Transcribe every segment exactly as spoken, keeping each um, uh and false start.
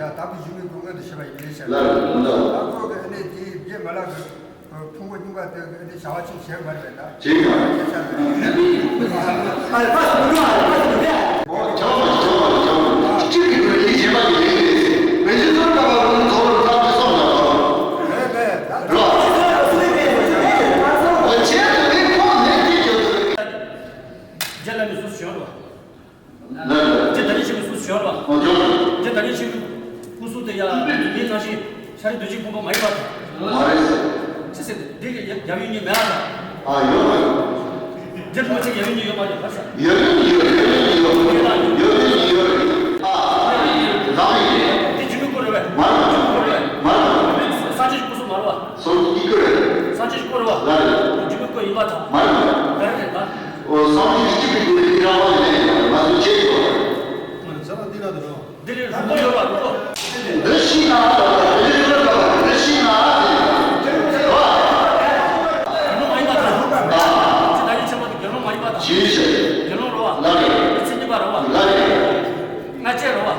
ཡ་ཡ་ད་གི་ཞུ་བའི་དགོས་ངེས་དུ་བྱེད་པ་ཡིན་ལས་བཤད། ལ་ད་ཁོ་གི་ཨ་ནེ་དེའི་རྗེས་མ་ལག་གི་ཕུང་པོ་གཉིས་ཀ་དེ་གི་ཨ་ནེ་བྱ་བ་ཅིག་བྱེད་མ་རེད་པས་ད། བྱེད་ཀྱང་། ཨ་ལ་ཕ་སུ་མི་འགྲོ་ཨ་ལ་ཕ་སུ་མི་འགྲོ། ཨོ་བྱ་བ་མ་བྱེད་བྱ་བ་མ་བྱེད་བྱ་བ་གཅིག་གི་དུས་ལས་གཞན་པ་གི་ལས་ཀྱི་རེད། བེད་སྤྱོད་ཚོར་ལྟ་བ་ཀུན་ཚོར་ལ་ཚར་གྱི་སོང་ལ་བ། རེད་པས་ད། རོ། ཨོ་བྱས་ཏེ་དེ་ཁོང་ནས་ཅི་བྱེད་དགོས། རྒྱ་ལ་མི་སུ་ཞོན་རོ། ལགས། ཇི་ལྟར་ཡིན་ཞིག་སུ་ཞོར་བ། ཨོ་ཅོག་ཇི་ལྟར་ཡིན་ཞིག་སྐུ་གསུང་དེ་ཡ་ངའི་ཚང་ཞིག་ཤ་རི་རྡོ་རྗེ་ཕུང་པོ་མ་ཡིན་པ་དང་། མ་རེད། ཅི་ཟེར་དེ་གི་ཡབ་ཡུམ་གཉིས་མེད་ལ་དང་། ཨ་ཡོད་རེད། ཇི་ལྟར་ཡིན་ཡབ་ཡུམ་གཉིས་ཡོད་མ་རེད་ལབ་ས། ཡབ་ཡུམ་གཉིས་ཡོད་ཡབ་ཡུམ་གཉིས་ཡོད་ཡབ་ཡུམ་གཉིས་ཡོད་རེད། ཨ། རང་ཡིན། དེ་ཇི་མི་སྐུ་རེད་བས། མ་རེད། ཇི་མི་སྐུ་རེད་བས། མ་རེད། སངས་རྒྱས་སྐུ་གསུང་མ་རེད་བ། སོ་སྐུ་རེད། སངས་རྒྱས་སྐུ་རེད་བ། ལ་རེད། ཇི་མི་སྐུ་ཡིན་པ་དང་། མ་རེད། ག་རེ་རེད་ད། ཨོ་སངས་རྒྱས་གཅིག་གི་སྐུ་ལས་ཀྱི་རང་དབང་ལས་ང་ཚོ་བྱེད་དགོས། ང་ཚོ་འདི་ལ་འགྲོ། འདི་ལས་རུ་མོ་ཡོད་པ་འགྲོ། འདི་ཤི་ན་ཨ་ད་འདི་ཤི་ན་ཨ་ཟེར། རོ། དགེ་སློང་མ་ཡིན་པ་དང་། ཅི་ད་ཡིན་ཆེན་པོ་དེ་དགེ་སློང་མ་ཡིན་པ་དང་། ཇི་ཞིག་དགེ་སློང་རོ་བ། ལ་རེད། མི་ཚེ་གཉིས་པ་རོ་བ། ལ་རེད། ལྔ་བཅས་རོ་བ།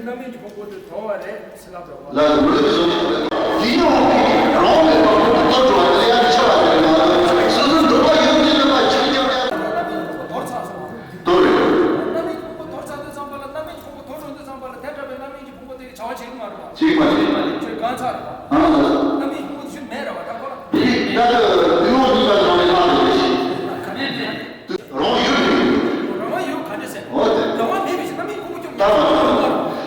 རྣམ་སྨིན་གྱི་ཕུང་པོ་དེ་དོར་བ་རེད་ཟེར་ལབ་རོགས། ལ་ལུས་སུ་དེ་ཡང་དེ་རང་བའི་བར་དུ་དོར་འགྲོ་བ་དེ་ཡང་འཆི་བ་དེ་མ་རེད། སོ་སོའི་འདོད་པ་ཡོད་ཀྱི་འདོད་པ་ཆོས་ཀྱང་ཡང་དོར་ཚར་སོང་། དོར་རེད། རྣམ་སྨིན་གྱི་ཕུང་པོ་དོར་ཚར་དུས་ཙམ་པ་ལ་རྣམ་སྨིན་གྱི་ཕུང་པོ་དོར་འགྲོ་དུས་ཙམ་པ་ལ་དེ་འདྲ་བའི་རྣམ་སྨིན་གྱི་ཕུང་པོ་དེ་གི་བྱ་བ་བྱེད་ཀྱི་མ་རེད་པ། བྱེད་ཀྱི་མ་རེད། ཁྱོད་གང་ཚར་རེད་པ། ཨ་ལ། རྣམ་སྨིན་ཕུང་པོ་དེ་ཤུལ་མེད་རེད་པ། ད་ཁོ་ལ། དེ་ད་ལྟ་དུས་འོང་གཉིས་ཀ་ནང་ནས་ལྷག་ཡོད་རེད། ག་ནས་རེད། རང་ཡུལ་རེད། རང་ཡུལ་ག་འདྲ་ཟེར། འོ་དེ། རང་དབང་མེད་པའི་ཕྱིར་རྣམ་སྨིན་ཕུང་པོ་ཀྱང་ད་མ་མ་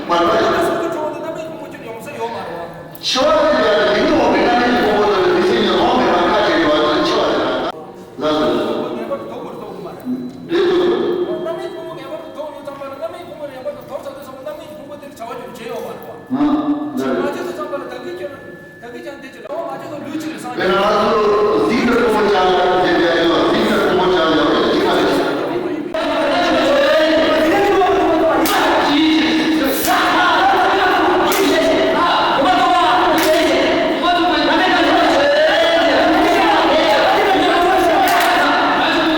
མ་མ་རེད། སོ་སོ་སྐྱོ་བོ་དེ་རྣམ་སྨིན་ཕུང་པོ་ཀྱང་ཡོང་ས་ཡོད་མ་རེད་པ། འཆི་བ་དེ་ཡང་དེ་ནི་འོང་བའི་རྣམ་སྨིན་ཕུང་པོ་དེ་དེ་སྲིད་ནས་རང་མེད་པ་ཁ་ཅིག་རེད་པ། དེ་འཆི་བ་དེ་རེད། ལགས་སོ། ངེས་པར་དུ་དོར་དགོས་རེད་དོར་དགོས་མ་རེད། རེད་དོ། རྣམ་སྨིན་ཕུང་པོ་ངེས་པར་དུ་དོར་ཡོང་ཙམ་པ་ལ་རྣམ་སྨིན་ཕུང་པོ་ངེས་པར་དུ་དོར་ཚར་དུས་ཙམ་པ་རྣམ་སྨིན་ཕུང་པོ་དེར་བྱ་བ་རྒྱུ་བྱེད་ཡོད་མ་རེད་པ། ཨ། ལགས་རེད། མ་བྱས་དུས་ཙམ་པ་ལ་ད་གིན་ཁྱོད་ད་གིན་ཀྱང་དེ་ཅི་ལའོ་མ་བྱས་དུས་ལུས་གཅིག་ལ་སངས་རྒྱས། དཔེར་ན་ང་ཚོ་གཟིགས་པའི་ཕུང་པོ་ཆགས་ཡོད་ཟེར་ཡ་ཡོད། གཟིགས་པའི་ཕུང་པོ་ཆགས་ཡོད་ཟེར་གྱི་མ་རེད།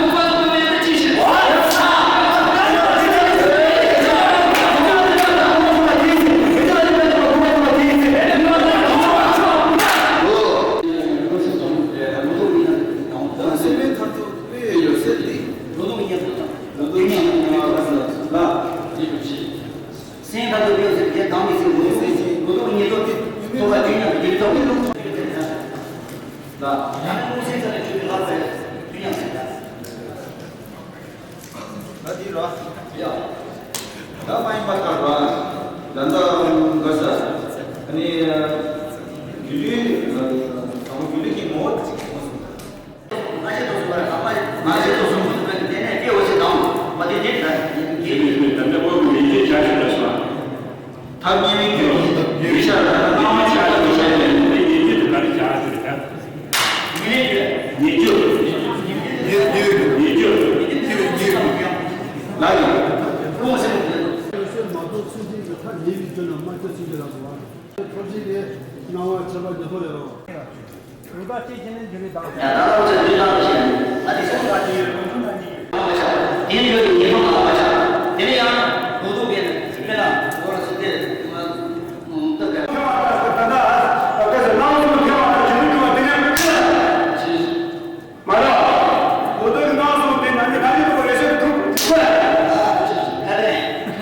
སེམས་མཐར་ཐུག་དཔེ་ཡོད་ཚད་དེ་དང་མི་སེམས་ལུགས་སེམས་ཀྱི་ལུགས་ལྡོག་གཉིས་ལྡོག་སྟེ་ཐུག་པ་དེ་ཉམས་ཀྱི་ལྡོག་གི་ལུགས་ལ་ཡང་ན་ལུགས་སེམས་ཚ་ལ་ཆོས་ཀྱི་ལྷག་པའི་དུས་ཉམས་སེམས་ལ། ད་འདི་ར། ཡ། ད་མ་ཡིན་པ་ལྟར་ར། ད་ལྟ་འགའ་ས། ཨ་ནི། རྒྱུ་རྒྱུའི། དང་པོ་རྒྱུ་རྒྱུ་གི་ངོ་བོ་དེ་ཅིག་ངོ་སོང་། ང་ཚོས་དོ་གསུམ་པར་ལྷག་པ་ཡིན། ང་ཚོས་དོ་གསུམ་པར་དེ་ནས་སྐྱེ་བོ་ཞིག་དང་། མ་དེ་དེ་ལྟར་ཡིན་གྱི། དེ་ནས་ད་ལྟ་འོག་གི་ཡིན་གྱི་བྱ་ཞིག་ལ་སོང་། ཐབས་ཉེ་བའི་རྒྱུ། ཡུལ་ཤར་ལ་སྣང་བ་ཆགས་པའི་ཆ་ནས་དེ་ཉེ་རྒྱུ་དེ་ག་རེ་བྱ་ཞིག་རེད་ད། ཉེ་རྒྱུ། ཉེ་རྒྱུ། ཉེ་རྒྱུ། ལ་ཡིན། ཀུན་སེམས་ཀྱི། ཡོད་ཚད་མ་རྟོགས་ཚུལ་ཁྲིམས་ཀྱི་ཐབས་ཉེ་བའི་རྒྱུ་རྣམས་མ་སྐྱེ་ཚུལ་གྱིས་རབ་ཏུ་བ། ཐབས་ཤེས་ཏེ། སྣང་བ་ཆགས་པ་ཉེ་ཐོ་ཡོད་རོ། རུ་དག་ཅེས་བྱས་ནས་འགྱུར་བའི་བདག་ཡང་དག་ལ་ཚེ་འདི་དག་ཏུ་ཞེན། ཨ་ཏི་སོ་ད་ཅི་ཡོད་ཀུན་ཀུན་ན་ཉིད་ཀྱི། དེའི་རྒྱུ་དེ་ཉེ་ཐོ་མ་ལགས་པ་ཆགས། དེ་ནས་ཡང་གོ་ལྡོག་གིས་དཔེར་ན་འོ་ར་སུ་སྟེ་ང་ཏི་ཀ་མ་ལགས། གོ་ལྡོག་གི་སྣང་ཚུལ་དེ་ནང་ནས་ད་ཅི་ཐུབ་རེ་ཞིག་འགྲུབ།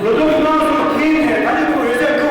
གོ་ལྡོག་གི་སྣང་ཚུལ་དེ་ནས་ད་ཅི་ཐུབ་རེ་ཞིག་འགྲུབ།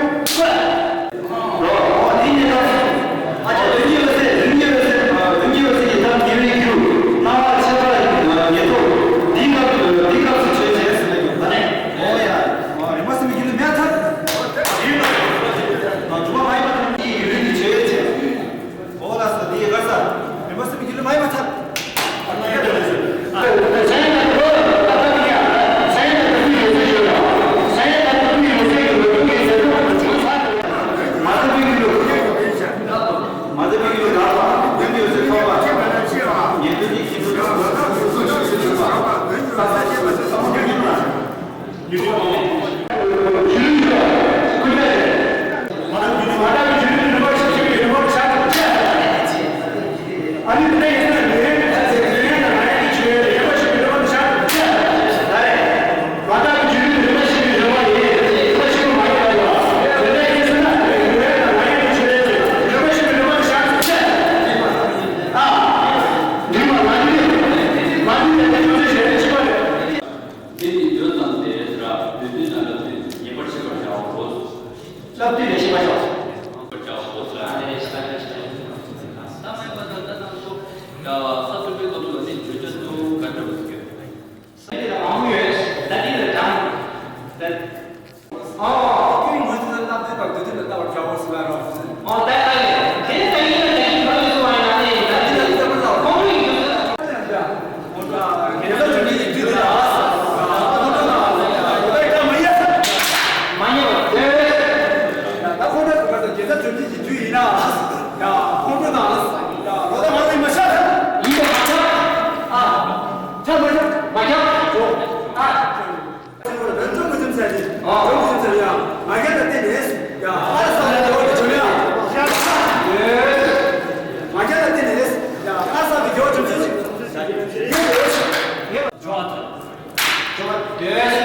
དེ་ནི་འདོད་ཙམ་དེ་ར་འདོད་དུས་ན་འདོད་དུས་ངེས་པར་ཤེས་པར་བྱའོ། སླབ་དུས་ལ་ཤེས་པར་བྱའོ། བྱའོ་ལ་ཨ་ནི་ཤ་ཡ་ཤ་ཡ་ཤ་ཡ། ད་མ་ཡིན་པ་ད་ལྟ་ནང་དུ་ཡ་ས་ཐོབ་པའི་སྐབས་སུ་ནི་བརྗོད་བྱ་དུ་ག་འདྲ་བ་ཟེར་གྱི་རེད། ས་དེ་ལ་མང་པོ་ཡོད། ད་དེ་ལ་གྲངས་ད། ཨ། ཨ་ཁུའི་ངོས་ཐད་ལ་སླབ་དུས་དང་འདོད་དུས་ལ་ལྟ་བར་བྱའོ་ཟེར་བ་རོ། ཨོ་ད་ལྟ་ལས་དེ་ནི་ད་ཡིན་ན་ད་ཡིན་ག་ལ་སོང་བ་ཡིན་ན་ནི་ད་དེ་ལ་ལྟ་བར་ལ་ཁོང་ཁྲོ་ཡིན་དུས་ལ། དགེ་རྩ་སྒྲུབ་ནུས་ཀྱི་རྒྱུ་དེ་ལ། མ་ཉེ་བར་ཐལ། ད་ཁོང་ཁྲོ་ཟེར་བ་དེ་དགེ་རྩ་སྒྲུབ་ནུས་ཀྱི་རྒྱུ་ཡིན་ན། ཡ་ཁོང་ཁྲོ་དང་། ཡ་རོ་ད་ང་ལ་ཡིན་པ་ཤ་ཚ། ཡིན་པ་མ་ཆགས། ཨ། ཆགས་མ་ཆགས། མ་ཆགས། ཨ། ཨ། ང་རྒྱལ་དང་བརྟེན་ནས་ཡ། ཨ་ར་ས་ལ་འགྱུར་བ་འགྱུར་ཡ། ང་རྒྱལ་དང་བརྟེན་ནས་ཡ། ཨ་ར་ས་ལ་འགྱུར་བ་འགྱུར་ཚུལ་ཞིག་འགྱུར་བ་འགྱུར་བ་འགྱུར་བ་འགྱུར་བ།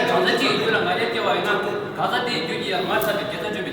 གང་ཟག་གཅིག་གི་རྒྱུད་ལ་ང་རྒྱལ་སྐྱེ་བ་ཡིན་ན། གང་ཟག་དེའི་རྒྱུད་ཀྱི་ཡ་ང་ར་ས་ལ་འགྱུར།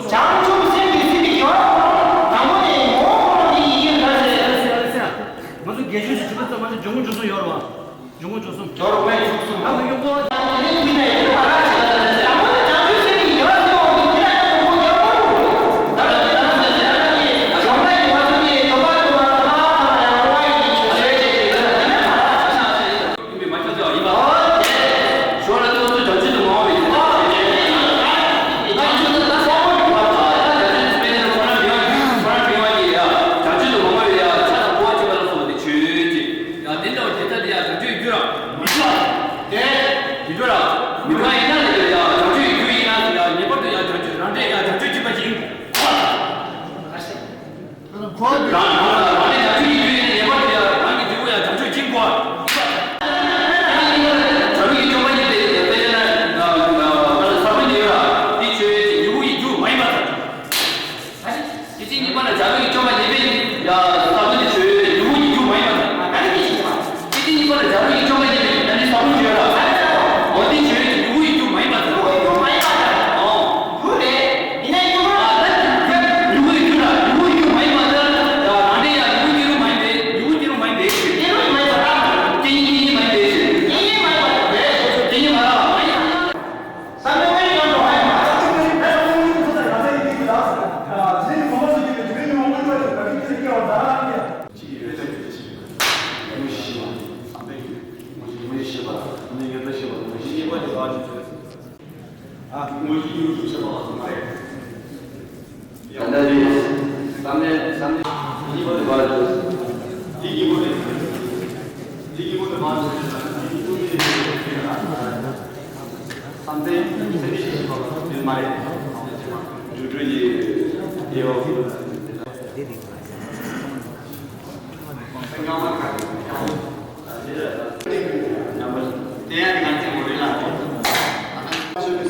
ང་ཚོ་རྒན་གཞོན་ཞིག་བྱེད་པ་ཙམ་མ་ཟད་འཇོན་པོ་འཇོན་སོང་ཡོད་རེད་བ། འཇོན་པོ་འཇོན་སོང་། འཇོན་པོ་འཇོན་སོང་། ང་ཚོ་གཡོག་པོ། ཁོ་རང་རང་ལ་རང་ལས་བྱ་སྤྱོད་ཀྱི་རྒྱུ་ཡིན་ན་ཡང་བྱ་སྤྱོད་གཅིག་པ་ཡིན། ཁོ་རང་རང་ལས་བྱ་སྤྱོད་ཀྱི་རྒྱུ་ཡིན་ན་ངེས་པར་དུ་ཡང་བྱ་སྤྱོད་གཅིག་པ། བྱ་རུང་གི་སྐྱོན་པ་ཉིད་དེ་དཔེ་ཆ་ན་ས་བོན་དེ་ཡོད་ལ་དེ་ཆོས་ཅན་ཡུལ་ཡུལ་གྱི་རྒྱུ་མ་ཡིན་པ་དང་། སྐྱེ་མཆེད་གཉིས་པ་ལ་བྱ་རུང་གི་སྐྱོན་པ་ཉིད་པས་ཡ་ས་བོན་དེ་ཆོས་ཡུལ་གྱི་རྒྱུ་མ་ཡིན་པ་དང་། སྐྱེ་མཆེད་གཉིས་པ་ལ་བྱ་རུང་གི་སྐྱོན་པ་ཉིད་པས་ཡ་ནི་ས་བོན་ཆོས་ལ་འོ་དེ་ཆོས་ཡུལ་གྱི་རྒྱུ་མ་ཡིན་པ་དང་། ཨོ། ཡུལ་རེད། ཡིན་ན་ཡུལ་ར། ཡུལ་གྱི་རྒྱུ་ལ་ཡུལ་གྱི་རྒྱུ་མ་ཡིན་པ་དང་། ཡ་རང་འདྲེན་ཡ་ཡུལ་གྱི་རྒྱུ་མ་ཡིན་པས་ཡུལ་གྱི་རྒྱུ་མ་ཡིན་པས་ཡུལ་གྱི་རྒྱུ་མ་ཡིན་པ་དང་། སྐྱེ་མཆེད་གཉིས་མ་ཡིན་པས་ཡུལ་གྱི་རྒྱུ་མ་ཡིན་པ་རེད། སྐྱེ་མཆེད་མ་ར་མ་ཡིན།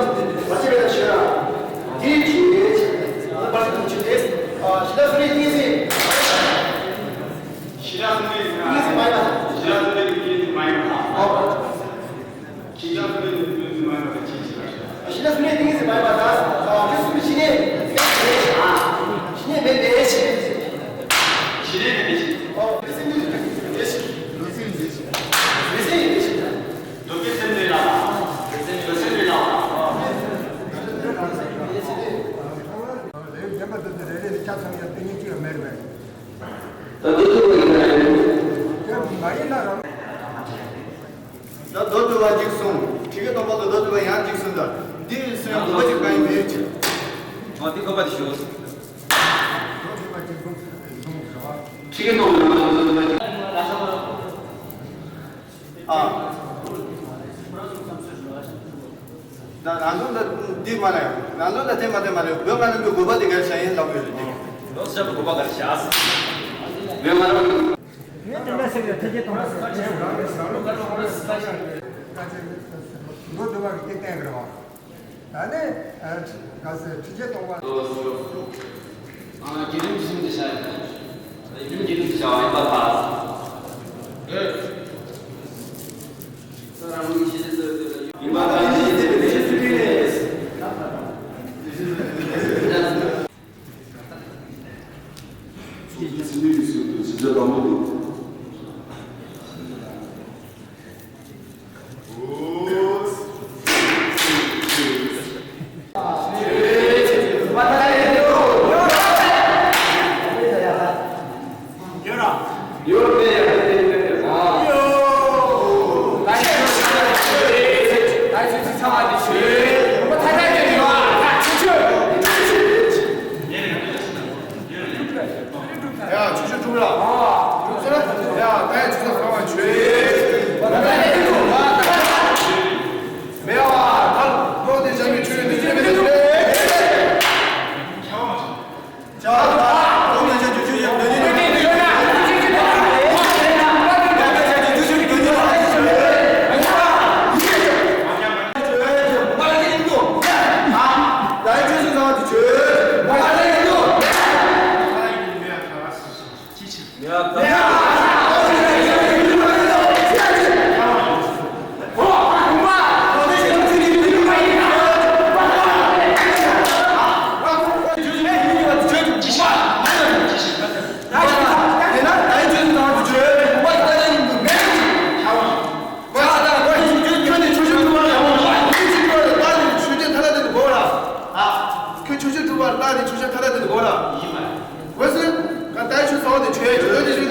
ལ་མ་བྱེད་པའི་ད་ཤེས་ར། དེ་ཅི་རེད། ད་བར་དུ་ཅི་རེད། ཨ་ཤི་ད་སུ་རེད་ཏིང་སི། ཤི་ད་སུ་རེད་ཏིང་སི་མ་ཡིན་པ། ཤི་ད་སུ་རེད་ཏིང་སི་མ་ཡིན་པ། ཨོ། ཤི་ད་སུ་རེད་ཏིང་སི་མ་ཡིན་པ་ཅི་ཅི་ར། ཤི་ད་སུ་རེད་ཏིང་སི་མ་ཡིན་པ་ད། ཨ་ཁྱོད་སུ་ཤི་ནས་ཤི་ནས་མེད་པའི་ཤི། ཤི་ནས་མེད་པའི་ཤི། ཨོ་ཤི་ནས་མེད་པའི་ཤི། ལུས་སེམས་ཡིན་ཏེ་ཤི། ལུས་སེམས་ཡིན་ཏེ་ཤི། འདོད་པའི་སེམས་ལས་ལ། འདོད་པའི་སེམས་ལས་ལ། ལས་གཞན་པ་འདི་ཚོ་རེ་རེ་ནས་ཆ་ཚང་ཡང་དེ་ཉིད་ཅིག་ལ་མེད་པས། ད་འདི་ཚོ་ཡིན་ན་ཡང་། དེ་མ་ཡིན་ན་རང་། ད་མདོ་སྡུད་པ་གཅིག་གསུངས། ཁྲི་ཀའི་སྟོང་པ་ལ་མདོ་སྡུད་པ་ཡང་གཅིག་གསུངས། ད་འདི་སུ་ཡང་དགོས་པ་ཅིག་གང་ཡིན་མེད་ཅིག་ཨོ་འདི་དགོས་པ་དེ་ཞུ། ཁྲི་ཀའི་སྟོང་པ་ལ་མདོ་སྡུད་པ་གཅིག་ཨ། ད་རང་དོན་ད་འདི་མ་རེད། རང་དོན་ད་དེ་མ་དེ་མ་རེད། བོད་སྔ་ནང་གི་དགོས་པ་དེ་ག་རེ་བྱ་ཡིན་ལབ་ཡོད་རེད་དེ། ལོ་སྲིད་པའི་དགོས་པ་ག་རེ་བྱ། བོད་སྔ་ནང་གི། ངས་དེ་འདྲ་ཟེར་ཡོད། ཐེ་ཇེ་ཐོང་ཟེར་ཡོད། ལོ་དུ་བ་གི་སྟེང་རེད་བ། ད་ནི་ག་ཟེར་ཐེ་ཇེ་ཐོང་བ། ཨ་བརྒྱུད་རིམ་བཞིན་དུ་བྱ་ཡིན། བརྒྱུད་རིམ་བཞིན་དུ་བྱ་བ་ཡིན་པ་དང་། ཡིན་པ་དང་ཡིན་ཞེས་ཟེར་བའི་ཆོས་ཚུལ་ཁྲིམས་ལས། ཚོགས་ཚུལ་ཚིག་གནས་ཀྱི་ཚུལ་དུ་ཇི་བྱ་དང་པོ་དང་། ཡ། ཆུ་ཆུ་དྲུག་ལ། ཡ། ད་ཡ་ཆུ་ཚོད་གང་བ་ཆུ། མེ་བ་ཐལ་ལོ་དེ་བྱ་མི་ཆུ་དེ་ཆུ་མི་དེ་ཆུ། ཆ་ལ་ལོ་དེ་བྱ་ཆུ་ཆུ་ཡ་འདོད་ཉིད་དེ་ཆུ། ད་ཡ་ཆུ་ཚོད་གང་བ་དེ་ཆུ། བྱས་བོད་དེ་ཚོའི་